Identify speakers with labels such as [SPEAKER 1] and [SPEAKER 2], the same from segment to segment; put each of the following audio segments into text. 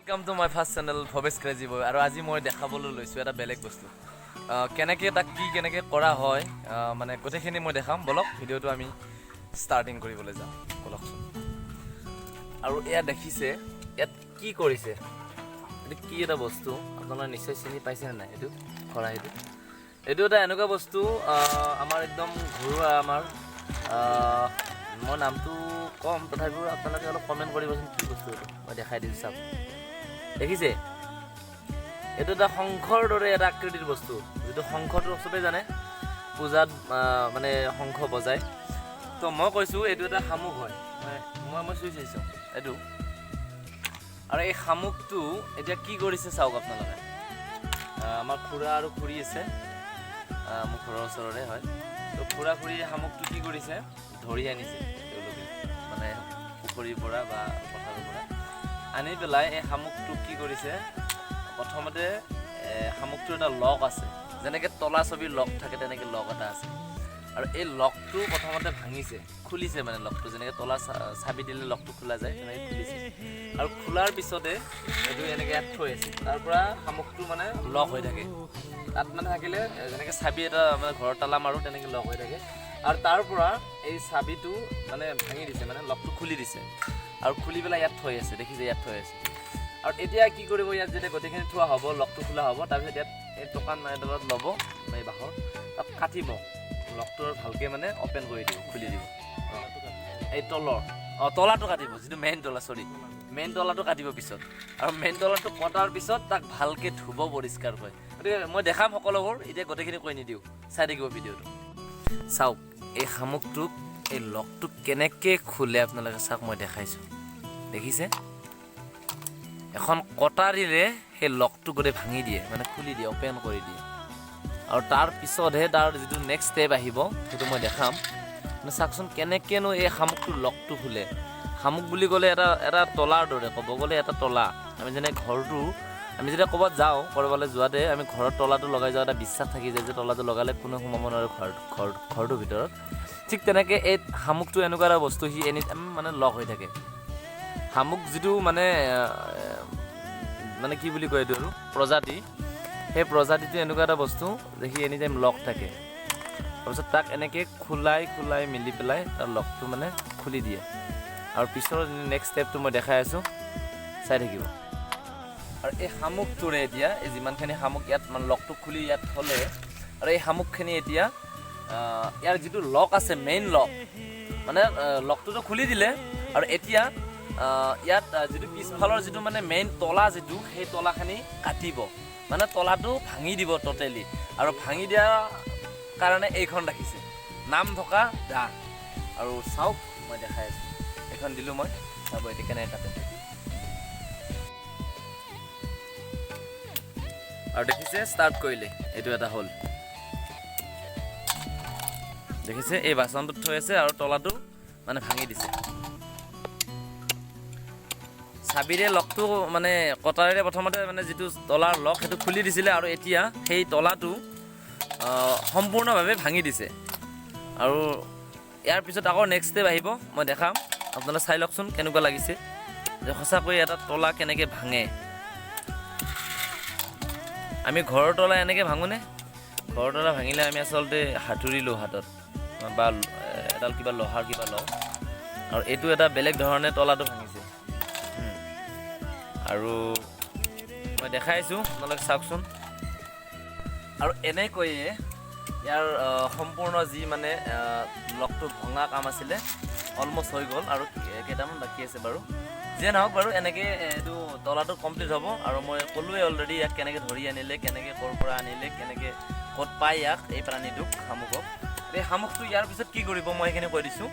[SPEAKER 1] Welcome to my first channel Bhabesh crazy boy. আৰু আজি মই দেখাবলৈ লৈছোঁ এটা বেলেগ বস্তু, কেনেকৈ তাক কি কেনেকৈ কৰা হয়, মানে গোটেইখিনি মই দেখাম। ব'লক, ভিডিঅ'টো আমি ষ্টাৰ্টিং কৰিবলৈ যাওঁ, ব'লকচোন। আৰু এয়া দেখিছে, ইয়াত কি কৰিছে, এইটো কি এটা বস্তু আপোনালোকে নিশ্চয় চিনি পাইছেনে নাই? এইটো খৰাহীটো, এইটো এটা এনেকুৱা বস্তু, আমাৰ একদম ঘৰুৱা আমাৰ, মই নামটো ক'ম, তথাপিও আপোনালোকে অলপ কমেণ্ট কৰিবচোন কি বস্তু এইটো। মই দেখাই দিছোঁ, চাওক। দেখিছে, এইটো এটা শংখৰ দৰে এটা আকৃতিৰ বস্তু, যিটো শংখটো চবেই জানে, পূজাত মানে শংখ বজায়। তো মই কৈছোঁ, এইটো এটা শামুক হয়। মই চুই চাইছোঁ এইটো। আৰু এই শামুকটো এতিয়া কি কৰিছে চাওক আপোনালোকে। আমাৰ খুৰা আৰু খুৰী আছে, মোৰ ঘৰৰ ওচৰৰে হয়। তো খুৰা খুৰীয়ে শামুকটো কি কৰিছে, ধৰি আনিছে তেওঁলোকে, মানে পুখুৰীৰ পৰা বা পথাৰৰ পৰা আনি পেলাই এই শামুকটো কি কৰিছে। প্ৰথমতে শামুকটোৰ এটা লক আছে, যেনেকৈ তলা ছবিৰ লক থাকে তেনেকৈ লক এটা আছে। আৰু এই লকটো প্ৰথমতে ভাঙিছে, খুলিছে, মানে লকটো যেনেকৈ তলা চাবি দিলে লকটো খোলা যায়, তেনেকৈ খুলিছে। আৰু খোলাৰ পিছতে এইটো এনেকৈ ইয়াত থৈ আছে। তাৰ পৰা শামুকটো মানে লক হৈ থাকে তাত, মানে থাকিলে যেনেকৈ চাবি এটা মানে ঘৰৰ তালা মাৰোঁ, তেনেকৈ লক হৈ থাকে। আৰু তাৰ পৰা এই চাবিটো মানে ভাঙি দিছে, মানে লকটো খুলি দিছে আৰু খুলি পেলাই ইয়াত থৈ আছে। দেখিছে, ইয়াত থৈ আছে। আৰু এতিয়া কি কৰিব, ইয়াত যেতিয়া গোটেইখিনি থোৱা হ'ব, লকটো খোলা হ'ব, তাৰপিছত ইয়াত এই টোকান এডালত ল'ব, এই বাঁহৰ, তাত কাটিব লকটো আৰু ভালকৈ মানে অ'পেন কৰি দিব, খুলি দিব। এই তলৰ তলাটো কাটিব, যিটো মেইন তলা, চৰি, মেইন তলাটো কাটিব পিছত। আৰু মেইন তলাটো কটাৰ পিছত তাক ভালকৈ ধুব পৰিষ্কাৰকৈ। গতিকে মই দেখাম সকলোবোৰ, এতিয়া গোটেইখিনি কৈ নিদিওঁ, চাই থাকিব ভিডিঅ'টো। চাওক, এই শামুকটোক এই লকটো কেনেকৈ খোলে আপোনালোকে চাওক, মই দেখাইছোঁ। দেখিছে, এখন কটাৰীৰে সেই লকটো গোটেই ভাঙি দিয়ে, মানে খুলি দিয়ে, অ'পেন কৰি দিয়ে। আৰু তাৰ পিছতহে তাৰ যিটো নেক্সট ষ্টেপ আহিব, সেইটো মই দেখাম। মানে চাওকচোন, কেনেকৈনো এই শামুকটোৰ লকটো খোলে। শামুক বুলি ক'লে এটা এটা তলাৰ দৰে, ক'ব গ'লে এটা তলা। আমি যেনে ঘৰটো, আমি যেতিয়া ক'ৰবাত যাওঁ, ক'ৰবালৈ যোৱাতে আমি ঘৰৰ তলাটো লগাই যোৱা এটা বিশ্বাস থাকি যায় যে তলাটো লগালে কোনো সোমাব নোৱাৰে ঘৰটোৰ ভিতৰত। ঠিক তেনেকৈ এই শামুকটো এনেকুৱা এটা বস্তু, সি এনি টাইম মানে লক হৈ থাকে। শামুক যিটো মানে মানে কি বুলি কয় এইটো আৰু প্ৰজাতি, সেই প্ৰজাতিটো এনেকুৱা এটা বস্তু যে সি এনি টাইম লক থাকে। তাৰপিছত তাক এনেকৈ খোলাই খোলাই মিলি পেলাই তাৰ লকটো মানে খুলি দিয়ে। আৰু পিছৰ নেক্সট ষ্টেপটো মই দেখাই আছোঁ, চাই থাকিব। আৰু এই শামুকটোৰে এতিয়া এই যিমানখিনি শামুক ইয়াত মানে লকটো খুলি ইয়াত থ'লে, আৰু এই শামুকখিনি এতিয়া ইয়াৰ যিটো লক আছে, মেইন লক, মানে লকটোতো খুলি দিলে, আৰু এতিয়া ইয়াত যিটো পিছফালৰ যিটো মানে মেইন তলা যিটো, সেই তলাখিনি কাটিব, মানে তলাটো ভাঙি দিব ট'টেলি। আৰু ভাঙি দিয়াৰ কাৰণে এইখন ৰাখিছে, নাম থকা দা। আৰু চাওক, মই দেখাই আছোঁ, এইখন দিলোঁ মই, চাব এতিয়া কেনেকৈ কাটে। আৰু দেখিছে, ষ্টাৰ্ট কৰিলে, এইটো এটা হ'ল। দেখিছে, এই বাচনটোত থৈ আছে আৰু তলাটো মানে ভাঙি দিছে চাবিৰে। লকটো মানে কটাৰীৰে প্ৰথমতে মানে যিটো তলাৰ লক সেইটো খুলি দিছিলে, আৰু এতিয়া সেই তলাটো সম্পূৰ্ণভাৱে ভাঙি দিছে। আৰু ইয়াৰ পিছত আকৌ নেক্সট ষ্টেপ আহিব, মই দেখাম। আপোনালোকে চাই লওকচোন কেনেকুৱা লাগিছে যে সঁচাকৈ এটা তলা কেনেকৈ ভাঙে। আমি ঘৰৰ তলা এনেকৈ ভাঙোনে? ঘৰৰ তলা ভাঙিলে আমি আচলতে হাতুৰি লওঁ হাতত বা এডাল কিবা লোহাৰ কিবা লওঁ। আৰু এইটো এটা বেলেগ ধৰণে তলাটো ভাঙিছে। আৰু মই দেখাইছোঁ, আপোনালোকে চাওকচোন। আৰু এনেকৈয়ে ইয়াৰ সম্পূৰ্ণ যি মানে লকটো ভঙা কাম আছিলে, অলমষ্ট হৈ গ'ল। আৰু কেইটামান বাকী আছে বাৰু। যিয়ে নহওক বাৰু, এনেকৈ এইটো তলাটো কমপ্লিট হ'ব। আৰু মই ক'লোৱেই অলৰেডি ইয়াক কেনেকৈ ধৰি আনিলে, কেনেকৈ ক'ৰ পৰা আনিলে, কেনেকৈ ক'ত পায় ইয়াক, এই প্ৰাণীটোক, শামুকক। এই শামুকটো ইয়াৰ পিছত কি কৰিব, মই সেইখিনি কৈ দিছোঁ।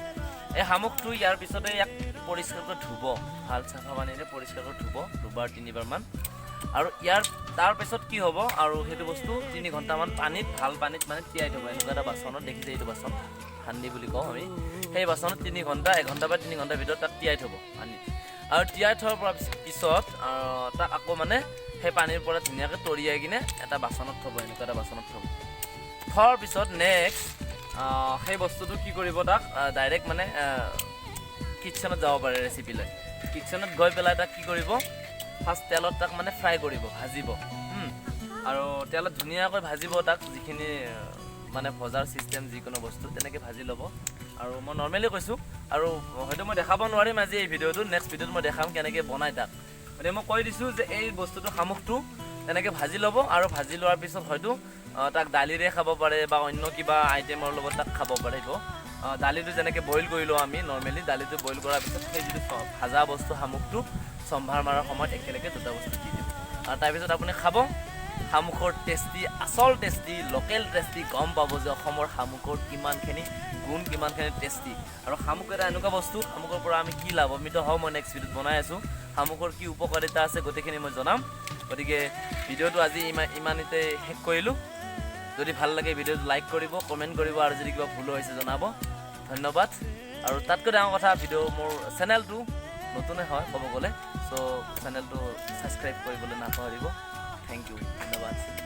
[SPEAKER 1] এই শামুকটো ইয়াৰ পিছতে ইয়াক পৰিষ্কাৰকৈ ধুব, ভাল চাফা পানীৰে পৰিষ্কাৰকৈ ধুব দুবাৰ তিনিবাৰমান। আৰু ইয়াৰ তাৰপিছত কি হ'ব, আৰু সেইটো বস্তু 3 ঘণ্টামান পানীত, ভাল পানীত মানে তিয়াই থ'ব এনেকুৱা এটা বাচনত। দেখিছে, এইটো বাচন হান্দি বুলি কওঁ আমি। সেই বাচনত 3 ঘণ্টা, এঘণ্টা বা 3 ঘণ্টাৰ ভিতৰত তাত তিয়াই থ'ব পানীত। আৰু তিয়াই থোৱাৰ পৰা পিছত তাক আকৌ মানে সেই পানীৰ পৰা ধুনীয়াকৈ তৰিয়াই কিনে এটা বাচনত থ'ব, এনেকুৱা এটা বাচনত থ'ব। থোৱাৰ পিছত নেক্সট সেই বস্তুটো কি কৰিব, তাক ডাইৰেক্ট মানে কিটচেনত যাব পাৰে ৰেচিপিলৈ। কিটচেনত গৈ পেলাই তাক কি কৰিব? ফাৰ্ষ্ট তেলত তাক মানে ফ্ৰাই কৰিব, ভাজিব। আৰু তেলত ধুনীয়াকৈ ভাজিব তাক, যিখিনি মানে ভজাৰ ছিষ্টেম যিকোনো বস্তু তেনেকৈ ভাজি ল'ব। আৰু মই নৰ্মেলি কৈছোঁ, আৰু হয়তো মই দেখাব নোৱাৰিম আজি এই ভিডিঅ'টো, নেক্সট ভিডিঅ'ত মই দেখাম কেনেকৈ বনায় তাক। গতিকে মই কৈ দিছোঁ যে এই বস্তুটো শামুকটো তেনেকৈ ভাজি ল'ব, আৰু ভাজি লোৱাৰ পিছত হয়তো তাক দালিৰে খাব পাৰে বা অন্য কিবা আইটেমৰ লগত তাক খাব পাৰিব। দালিটো যেনেকৈ বইল কৰি লওঁ আমি নৰ্মেলি, দালিটো বইল কৰাৰ পিছত সেই যিটো ভাজা বস্তু শামুকটো চম্ভাৰ মাৰাৰ সময়ত একেলগে দুটা বস্তু দি দিব, আৰু তাৰপিছত আপুনি খাব শামুকৰ টেষ্টি, আচল টেষ্টি, লোকেল টেষ্টি। গম পাব যে অসমৰ শামুকৰ কিমানখিনি গুণ, কিমানখিনি টেষ্টি। আৰু শামুক এটা এনেকুৱা বস্তু, শামুকৰ পৰা আমি কি লাভান্বিত হওঁ মই নেক্সট ভিডিঅ'ত বনাই আছোঁ। শামুকৰ কি উপকাৰিতা আছে গোটেইখিনি মই জনাম। গতিকে ভিডিঅ'টো আজি ইমানতে শেষ কৰিলোঁ। যদি ভাল লাগে ভিডিঅ'টো লাইক কৰিব, কমেণ্ট কৰিব, আৰু যদি কিবা ভুল হৈছে জনাব। ধন্যবাদ। আৰু তাতকৈ ডাঙৰ কথা, ভিডিঅ' মোৰ চেনেলটো নতুনে হয় ক'ব গ'লে, চ' চেনেলটো ছাবস্ক্ৰাইব কৰিবলৈ নাপাহৰিব। Thank U, ধন্যবাদ।